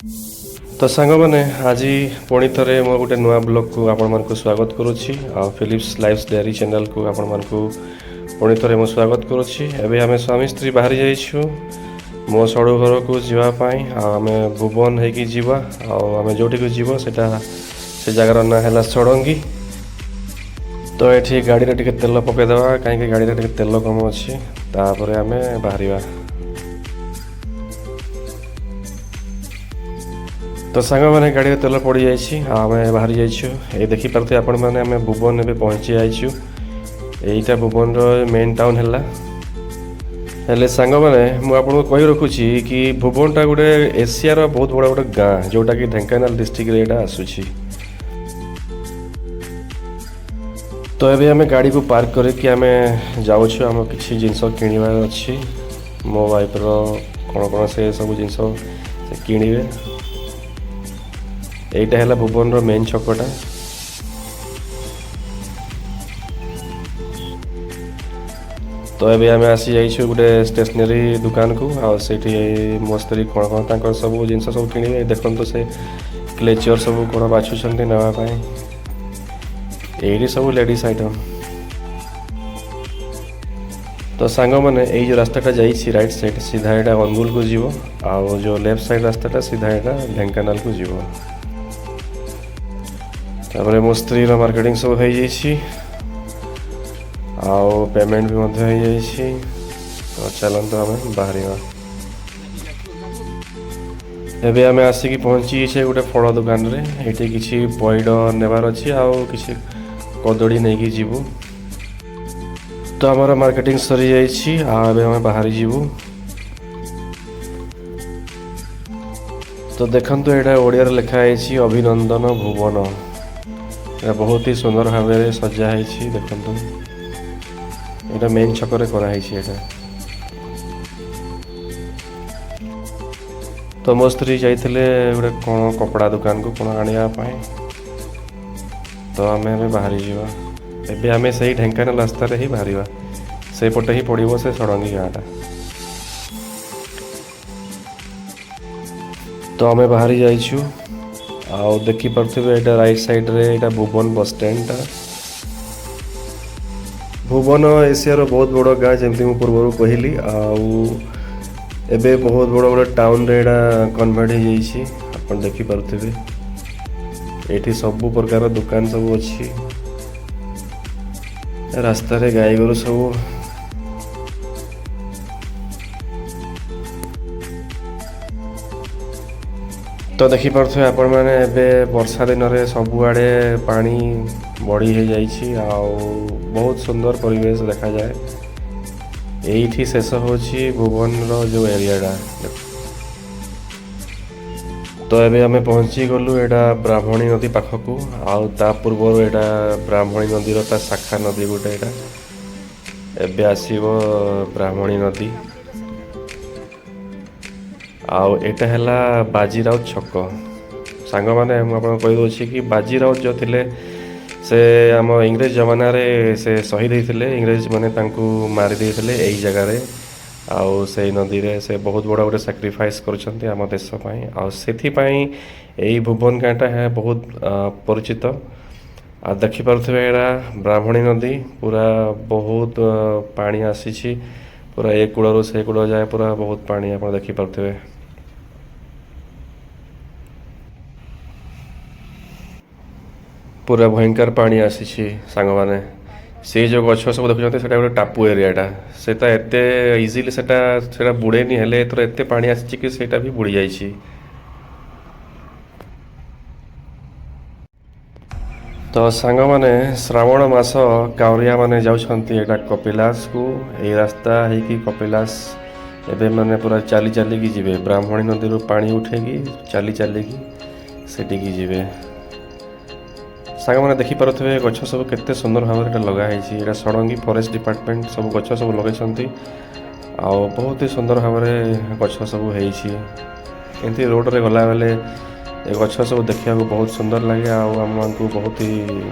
ତ ସାଙ୍ଗମାନେ, ଆଜି ପୁଣି ଥରେ ମୋ ଗୋଟେ ନୂଆ ବ୍ଲଗ୍କୁ ଆପଣମାନଙ୍କୁ ସ୍ୱାଗତ କରୁଛି ଆଉ ଫିଲିପ୍ସ ଲାଇଫ୍ ଡାଏରୀ ଚ୍ୟାନେଲକୁ ଆପଣମାନଙ୍କୁ ପୁଣି ଥରେ ମୁଁ ସ୍ୱାଗତ କରୁଛି। ଏବେ ଆମେ ସ୍ୱାମୀ ସ୍ତ୍ରୀ ବାହାରି ଯାଇଛୁ ମୋ ସଡ଼ୁ ଘରକୁ ଯିବା ପାଇଁ ଆଉ ଆମେ ଭୁବନ ହେଇକି ଯିବା। ଆଉ ଆମେ ଯେଉଁଠିକୁ ଯିବ ସେଇଟା ସେ ଜାଗାର ନାଁ ହେଲା ଷଡ଼ଙ୍ଗୀ। ତ ଏଠି ଗାଡ଼ିରେ ଟିକେ ତେଲ ପକାଇଦେବା, କାହିଁକି ଗାଡ଼ିରେ ଟିକେ ତେଲ କମ୍ ଅଛି। ତାପରେ ଆମେ ବାହାରିବା। ତ ସାଙ୍ଗମାନେ, ଗାଡ଼ିରେ ତେଲ ପଡ଼ିଯାଇଛି ଆଉ ଆମେ ବାହାରି ଯାଇଛୁ। ଏଇ ଦେଖିପାରୁଥିବେ ଆପଣମାନେ, ଆମେ ଭୁବନ ଏବେ ପହଞ୍ଚି ଯାଇଛୁ। ଏଇଟା ଭୁବନର ମେନ୍ ଟାଉନ୍ ହେଲା। ହେଲେ ସାଙ୍ଗମାନେ, ମୁଁ ଆପଣଙ୍କୁ କହି ରଖୁଛି କି ଭୁବନଟା ଗୋଟେ ଏସିଆର ବହୁତ ବଡ଼ ଗୋଟେ ଗାଁ, ଯେଉଁଟାକି ଢେଙ୍କାନାଳ ଡିଷ୍ଟ୍ରିକ୍ଟରେ ଏଇଟା ଆସୁଛି। ତ ଏବେ ଆମେ ଗାଡ଼ିକୁ ପାର୍କ କରିକି ଆମେ ଯାଉଛୁ। ଆମ କିଛି ଜିନିଷ କିଣିବାର ଅଛି। ମୋ ୱାଇଫ୍ର କ'ଣ କ'ଣ ସେ ସବୁ ଜିନିଷ ସେ କିଣିବେ। ଏଇଟା ହେଲା ଭୁବନର ମେନ୍ ଛକଟା। ତ ଏବେ ଆମେ ଆସି ଯାଇଛୁ ଗୋଟେ ଷ୍ଟେସନାରୀ ଦୋକାନକୁ ଆଉ ସେଇଠି ମୋ ସ୍ତ୍ରୀ କ'ଣ କ'ଣ ତାଙ୍କର ସବୁ ଜିନିଷ ସବୁ କିଣିବେ। ଦେଖନ୍ତୁ, ସେ କ୍ଲେଚର୍ ସବୁ କ'ଣ ବାଛୁଛନ୍ତି ନେବା ପାଇଁ। ଏଇଠି ସବୁ ଲେଡ଼ିଜ୍ ଆଇଟମ୍। ତ ସାଙ୍ଗମାନେ, ଏଇ ଯେଉଁ ରାସ୍ତାଟା ଯାଇଛି ରାଇଟ୍ ସାଇଡ଼୍, ସିଧା ଏଇଟା ଅନୁଗୁଳକୁ ଯିବ ଆଉ ଯେଉଁ ଲେଫ୍ଟ ସାଇଡ଼୍ ରାସ୍ତାଟା ସିଧା ଏଇଟା ଢେଙ୍କାନାଳକୁ ଯିବ। ତାପରେ ମୋ ସ୍ତ୍ରୀର ମାର୍କେଟିଂ ସବୁ ହେଇଯାଇଛି ଆଉ ପେମେଣ୍ଟ ବି ମଧ୍ୟ ହେଇଯାଇଛି। ତ ଚାଲନ୍ତୁ ଆମେ ବାହାରିବା। ଏବେ ଆମେ ଆସିକି ପହଞ୍ଚିଛେ ଗୋଟେ ଫଳ ଦୋକାନରେ। ଏଇଠି କିଛି ପଇଡ଼ ନେବାର ଅଛି ଆଉ କିଛି କଦଳୀ ନେଇକି ଯିବୁ। ତ ଆମର ମାର୍କେଟିଂ ସରିଯାଇଛି ଆଉ ଏବେ ଆମେ ବାହାରି ଯିବୁ। ତ ଦେଖନ୍ତୁ, ଏଇଟା ଓଡ଼ିଆରେ ଲେଖା ହେଇଛି ଅଭିନନ୍ଦନ ଭୁବନ। ଏଇଟା ବହୁତ ହି ସୁନ୍ଦର ଭାବରେ ସଜା ହେଇଛି। ଦେଖନ୍ତୁ, ଏଇଟା ମେନ୍ ଛକରେ କରାହେଇଛି ଏଇଟା। ତ ମୋ ସ୍ତ୍ରୀ ଯାଇଥିଲେ ଗୋଟେ କ'ଣ କପଡ଼ା ଦୋକାନକୁ କ'ଣ ଆଣିବା ପାଇଁ। ତ ଆମେ ଏବେ ବାହାରି ଯିବା। ଏବେ ଆମେ ସେଇ ଢେଙ୍କାନାଳ ରାସ୍ତାରେ ହିଁ ବାହାରିବା। ସେଇପଟେ ହିଁ ପଡ଼ିବ ସେ ଷଡ଼ଙ୍ଗୀ ଗାଁଟା। ତ ଆମେ ବାହାରି ଯାଇଛୁ ଆଉ ଦେଖିପାରୁଥିବେ, ଏଇଟା ରାଇଟ୍ ସାଇଡ଼୍ରେ ଏଇଟା ଭୁବନ ବସ୍ ଷ୍ଟାଣ୍ଡଟା। ଭୁବନ ଏସିଆର ବହୁତ ବଡ଼ ଗାଁ, ଯେମିତି ମୁଁ ପୂର୍ବରୁ କହିଲି। ଆଉ ଏବେ ବହୁତ ବଡ଼ ବଡ଼ ଟାଉନରେ ଏଇଟା କନଭର୍ଟ ହେଇଯାଇଛି। ଆପଣ ଦେଖିପାରୁଥିବେ, ଏଇଠି ସବୁ ପ୍ରକାର ଦୋକାନ ସବୁ ଅଛି। ରାସ୍ତାରେ ଗାଈ ଗୋରୁ ସବୁ। ତ ଦେଖିପାରୁଥିବେ ଆପଣମାନେ, ଏବେ ବର୍ଷା ଦିନରେ ସବୁଆଡ଼େ ପାଣି ବଢ଼ି ହେଇଯାଇଛି ଆଉ ବହୁତ ସୁନ୍ଦର ପରିବେଶ ଦେଖାଯାଏ। ଏଇଠି ଶେଷ ହେଉଛି ଭୁବନର ଯେଉଁ ଏରିଆଟା। ତ ଏବେ ଆମେ ପହଞ୍ଚି ଗଲୁ ଏଇଟା ବ୍ରାହ୍ମଣୀ ନଦୀ ପାଖକୁ। ଆଉ ତା ପୂର୍ବରୁ ଏଇଟା ବ୍ରାହ୍ମଣୀ ନଦୀର ତା ଶାଖା ନଦୀ ଗୋଟେ। ଏଇଟା ଏବେ ଆସିବ ବ୍ରାହ୍ମଣୀ ନଦୀ। ଆଉ ଏଇଟା ହେଲା ବାଜିରାଉତ ଛକ। ସାଙ୍ଗମାନେ, ମୁଁ ଆପଣଙ୍କୁ କହିଦେଉଛି କି ବାଜିରାଉତ ଯେଉଁ ଥିଲେ, ସେ ଆମ ଇଂରେଜ ଜମାନାରେ ସେ ଶହୀଦ ହେଇଥିଲେ। ଇଂରେଜ ମାନେ ତାଙ୍କୁ ମାରି ଦେଇଥିଲେ ଏଇ ଜାଗାରେ ଆଉ ସେଇ ନଦୀରେ। ସେ ବହୁତ ବଡ଼ ଗୋଟେ ସାକ୍ରିଫାଇସ୍ କରିଛନ୍ତି ଆମ ଦେଶ ପାଇଁ ଆଉ ସେଥିପାଇଁ ଏଇ ଭୁବନ ଗାଁଟା ବହୁତ ପରିଚିତ। ଆଉ ଦେଖିପାରୁଥିବେ, ଏଇଟା ବ୍ରାହ୍ମଣୀ ନଦୀ। ପୁରା ବହୁତ ପାଣି ଆସିଛି। ପୁରା ଏ କୂଳରୁ ସେ କୂଳ ଯାଏ ପୁରା ବହୁତ ପାଣି ଆପଣ ଦେଖିପାରୁଥିବେ। ପୁରା ଭୟଙ୍କର ପାଣି ଆସିଛି ସାଙ୍ଗମାନେ। ସେଇ ଯେଉଁ ଗଛ ସବୁ ଦେଖୁଛନ୍ତି, ସେଇଟା ଗୋଟେ ଟାପୁ ଏରିଆଟା। ସେଟା ଏତେ ଇଜିଲି ସେଟା ବୁଡ଼େନି, ହେଲେ ଏଥର ଏତେ ପାଣି ଆସିଛି କି ସେଇଟା ବି ବୁଡ଼ି ଯାଇଛି। ତ ସାଙ୍ଗମାନେ, ଶ୍ରାବଣ ମାସ କାଉରିଆ ମାନେ ଯାଉଛନ୍ତି ଏଇଟା କପିଳାସକୁ। ଏଇ ରାସ୍ତା ହେଇକି କପିଳାସ ଏବେ ମାନେ ପୁରା ଚାଲି ଚାଲିକି ଯିବେ। ବ୍ରାହ୍ମଣୀ ନଦୀରୁ ପାଣି ଉଠେଇକି ଚାଲି ଚାଲିକି ସେଠିକି ଯିବେ। ସାଙ୍ଗମାନେ, ଦେଖିପାରୁଥିବେ, ଗଛ ସବୁ କେତେ ସୁନ୍ଦର ଭାବରେ ଏଇଟା ଲଗା ହେଇଛି। ଏଇଟା ଷଡ଼ଙ୍ଗୀ ଫରେଷ୍ଟ ଡିପାର୍ଟମେଣ୍ଟ ସବୁ ଗଛ ସବୁ ଲଗେଇଛନ୍ତି ଆଉ ବହୁତ ହି ସୁନ୍ଦର ଭାବରେ ଗଛ ସବୁ ହେଇଛି। ଏମିତି ରୋଡ଼ରେ ଗଲାବେଳେ ଏ ଗଛ ସବୁ ଦେଖିବାକୁ ବହୁତ ସୁନ୍ଦର ଲାଗେ ଆଉ ଆମମାନଙ୍କୁ ବହୁତ ହି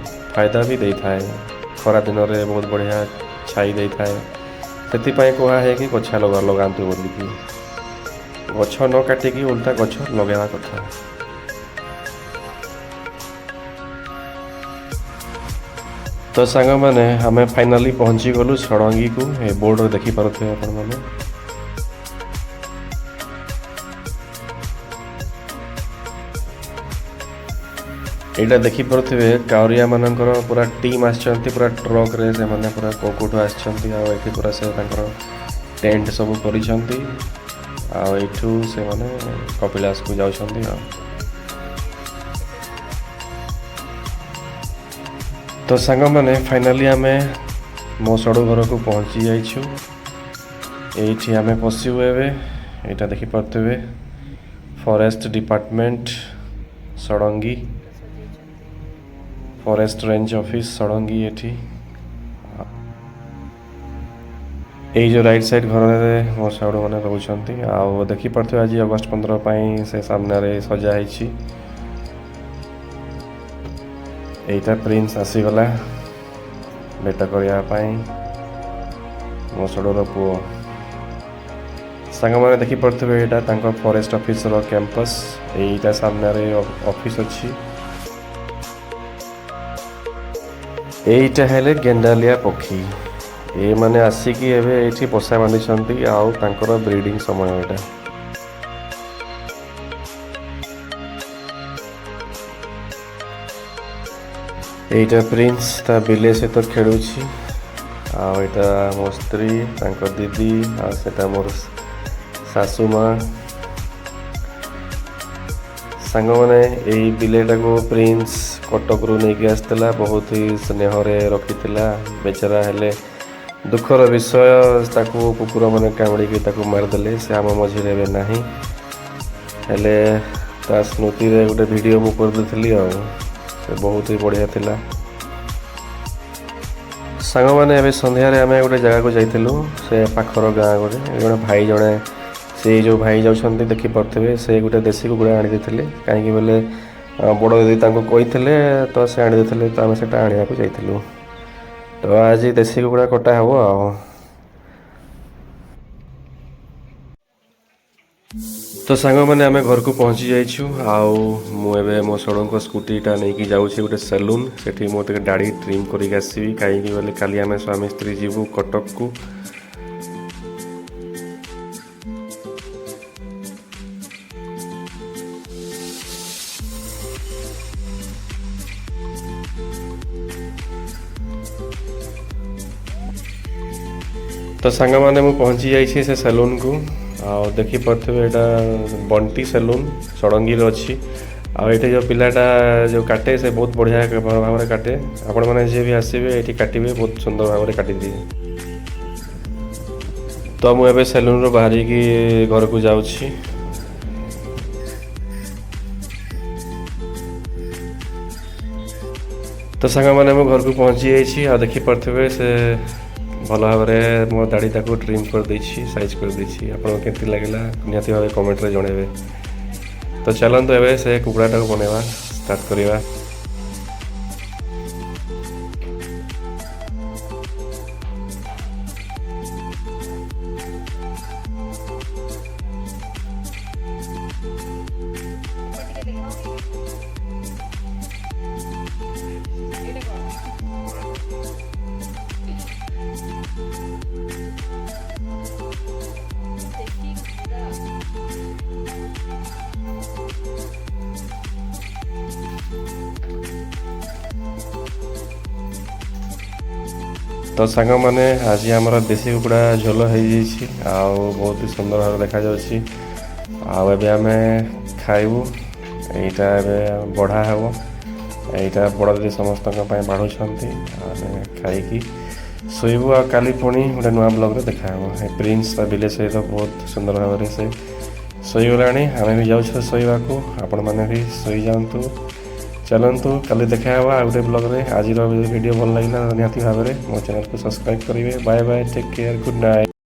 ଫାଇଦା ବି ଦେଇଥାଏ। ଖରା ଦିନରେ ବହୁତ ବଢ଼ିଆ ଛାଇ ଦେଇଥାଏ। ସେଥିପାଇଁ କୁହା ହେଇକି ଗଛ ଲଗାନ୍ତୁ ବୋଲିକି। ଗଛ ନ କାଟିକି ଓଲଟା ଗଛ ଲଗାଇବା କଥା। ତ ସାଙ୍ଗମାନେ, ଆମେ ଫାଇନାଲି ପହଞ୍ଚିଗଲୁ ଷଡ଼ଙ୍ଗୀକୁ। ଏ ବୋର୍ଡ଼ରେ ଦେଖିପାରୁଥିବେ ଆପଣମାନେ। ଏଇଟା ଦେଖିପାରୁଥିବେ, କାଉରିଆ ମାନଙ୍କର ପୁରା ଟିମ୍ ଆସିଛନ୍ତି, ପୁରା ଟ୍ରକରେ। ସେମାନେ ପୁରା କୋଉଠୁ ଆସିଛନ୍ତି ଆଉ ଏଠି ପୁରା ସେ ତାଙ୍କର ଟେଣ୍ଟ ସବୁ କରିଛନ୍ତି ଆଉ ଏଇଠୁ ସେମାନେ କପିଳାସକୁ ଯାଉଛନ୍ତି। ଆଉ ତ ସାଙ୍ଗମାନେ, ଫାଇନାଲି ଆମେ ମୋ ସଡ଼ୁ ଘରକୁ ପହଞ୍ଚି ଯାଇଛୁ। ଏଇଠି ଆମେ ପଶିବୁ ଏବେ। ଏଇଟା ଦେଖିପାରୁଥିବେ, forest department Sadangi, forest range office Sadangi. ଏଠି ଏଇ ଯେଉଁ ରାଇଟ୍ ସାଇଡ୍ ଘରରେ ମୋ ସାଉଡ଼ମାନେ ରହୁଛନ୍ତି। ଆଉ ଦେଖିପାରୁଥିବେ, ଆଜି ଅଗଷ୍ଟ 15 ପାଇଁ ସେ ସାମ୍ନାରେ ସଜା ହେଇଛି। ଏଇଟା ପ୍ରିନ୍ସ ଆସିଗଲା ଭେଟ କରିବା ପାଇଁ, ମୋ ସଡ଼ୁର ପୁଅ। ସାଙ୍ଗମାନେ, ଦେଖିପାରୁଥିବେ, ଏଇଟା ତାଙ୍କ ଫରେଷ୍ଟ ଅଫିସର କ୍ୟାମ୍ପସ୍। ଏଇଟା ସାମ୍ନାରେ ଅଫିସ୍ ଅଛି। ଏଇଟା ହେଲେ ଗେଣ୍ଡାଳିଆ ପକ୍ଷୀ। ଏମାନେ ଆସିକି ଏବେ ଏଇଠି ବସା ବାନ୍ଧିଛନ୍ତି ଆଉ ତାଙ୍କର ବ୍ରିଡିଂ ସମୟ ଏଇଟା। ଏଇଟା ପ୍ରିନ୍ସ ତା ବିଲେଇ ସହିତ ଖେଳୁଛି। ଆଉ ଏଇଟା ମୋ ସ୍ତ୍ରୀ, ତାଙ୍କ ଦିଦି, ଆଉ ସେଟା ମୋର ଶାଶୁ ମା। ସାଙ୍ଗମାନେ, ଏଇ ବିଲେଇଟାକୁ ପ୍ରିନ୍ସ କଟକରୁ ନେଇକି ଆସିଥିଲା। ବହୁତ ହି ସ୍ନେହରେ ରଖିଥିଲା ବେଚାରା। ହେଲେ ଦୁଃଖର ବିଷୟ, ତାକୁ କୁକୁରମାନେ କାମୁଡ଼ିକି ତାକୁ ମାରିଦେଲେ। ସେ ଆମ ମଝିରେ ଏବେ ନାହିଁ। ହେଲେ ତା ସ୍ମୃତିରେ ଗୋଟେ ଭିଡ଼ିଓ ମୁଁ କରିଦେଇଥିଲି ଆଉ ସେ ବହୁତ ହି ବଢ଼ିଆ ଥିଲା। ସାଙ୍ଗମାନେ, ଏବେ ସନ୍ଧ୍ୟାରେ ଆମେ ଗୋଟେ ଜାଗାକୁ ଯାଇଥିଲୁ, ସେ ପାଖର ଗାଁ ଗୋଟେ। ଜଣେ ଭାଇ ଜଣେ, ସେ ଯେଉଁ ଭାଇ ଯାଉଛନ୍ତି ଦେଖିପାରୁଥିବେ, ସେ ଗୋଟେ ଦେଶୀ କୁକୁଡ଼ା ଆଣିଦେଇଥିଲେ। କାହିଁକି ବୋଲେ ବଡ଼ ଦିଦି ତାଙ୍କୁ କହିଥିଲେ ତ ସେ ଆଣିଦେଇଥିଲେ। ତ ଆମେ ସେଇଟା ଆଣିବାକୁ ଯାଇଥିଲୁ। ତ ଆଜି ଦେଶୀ କୁକୁଡ଼ା କଟା ହେବ। ଆଉ ତ ସାଙ୍ଗମାନେ, ଆମେ ଘରକୁ ପହଞ୍ଚି ଯାଇଛୁ ଆଉ ମୁଁ ଏବେ ମୋ ସଡ଼ଙ୍କ ସ୍କୁଟିଟା ନେଇକି ଯାଉଛି ଗୋଟେ ସେଲୁନ୍। ସେଠି ମୁଁ ଟିକେ ଦାଢ଼ି ଟ୍ରିମ୍ କରିକି ଆସିବି, କାହିଁକି ବୋଲେ କାଲି ଆମେ ସ୍ୱାମୀ ସ୍ତ୍ରୀ ଯିବୁ କଟକକୁ। ତ ସାଙ୍ଗମାନେ, ମୁଁ ପହଞ୍ଚି ଯାଇଛି ସେ ସେଲୁନ୍କୁ। ଆଉ ଦେଖିପାରୁଥିବେ, ଏଇଟା ବଣ୍ଟି ସେଲୁନ୍, ଷଡ଼ଙ୍ଗୀରେ ଅଛି। ଆଉ ଏଇଠି ଯେଉଁ ପିଲାଟା ଯେଉଁ କାଟେ, ସେ ବହୁତ ବଢ଼ିଆ ଭାବରେ କାଟେ। ଆପଣମାନେ ଯିଏ ବି ଆସିବେ, ଏଇଠି କାଟିବେ, ବହୁତ ସୁନ୍ଦର ଭାବରେ କାଟିଦିଏ। ତ ମୁଁ ଏବେ ସେଲୁନ୍ରୁ ବାହାରିକି ଘରକୁ ଯାଉଛି। ତ ସାଙ୍ଗମାନେ, ମୁଁ ଘରକୁ ପହଞ୍ଚି ଯାଇଛି। ଆଉ ଦେଖିପାରୁଥିବେ, ସେ ଭଲ ଭାବରେ ମୋ ଦାଢ଼ିଟାକୁ ଟ୍ରିମ୍ କରିଦେଇଛି, ସାଇଜ୍ କରିଦେଇଛି। ଆପଣଙ୍କୁ କେମିତି ଲାଗିଲା, ନିହାତି ଭାବେ କମେଣ୍ଟରେ ଜଣାଇବେ। ତ ଚାଲନ୍ତୁ, ଏବେ ସେ କୁକୁଡ଼ାଟାକୁ ବନେଇବା ଷ୍ଟାର୍ଟ କରିବା। ଟିକେ ଦେଖାଅ, ଏଇଟା କଣ? ଦେଶୀ କୁକୁଡ଼ା। ତ ସାଙ୍ଗମାନେ, ଆଜି ଆମର ଦେଶୀ କୁକୁଡ଼ା ଝୋଲ ହେଇଯାଇଛି ଆଉ ବହୁତ ସୁନ୍ଦର ଭାବରେ ଦେଖାଯାଉଛି। ଆଉ ଏବେ ଆମେ ଖାଇବୁ। ଏଇଟା ଏବେ ବଢ଼ା ହେବ। ଏଇଟା ବଡ଼ ଦିଦି ସମସ୍ତଙ୍କ ପାଇଁ ବାଢ଼ୁଛନ୍ତି। ଆମେ ଖାଇକି ଶୋଇବୁ ଆଉ କାଲି ପୁଣି ଗୋଟେ ନୂଆ ବ୍ଲଗ୍ରେ ଦେଖାହେବ। ଏ ପ୍ରିନ୍ସ ତା ବିଲେଇ ସହିତ ବହୁତ ସୁନ୍ଦର ଭାବରେ ସେ ଶୋଇଗଲାଣି। ଆମେ ବି ଯାଉଛୁ ଶୋଇବାକୁ, ଆପଣମାନେ ବି ଶୋଇଯାଆନ୍ତୁ। ଚାଲନ୍ତୁ, କାଲି ଦେଖା ହେବ ଆଉ ଗୋଟେ ବ୍ଲଗ୍ରେ। ଆଜିର ଭିଡ଼ିଓ ଭଲ ଲାଗିଲା, ନିହାତି ଭାବରେ ମୋ ଚ୍ୟାନେଲକୁ ସବସ୍କ୍ରାଇବ୍ କରିବେ। Bye bye, take care, good night.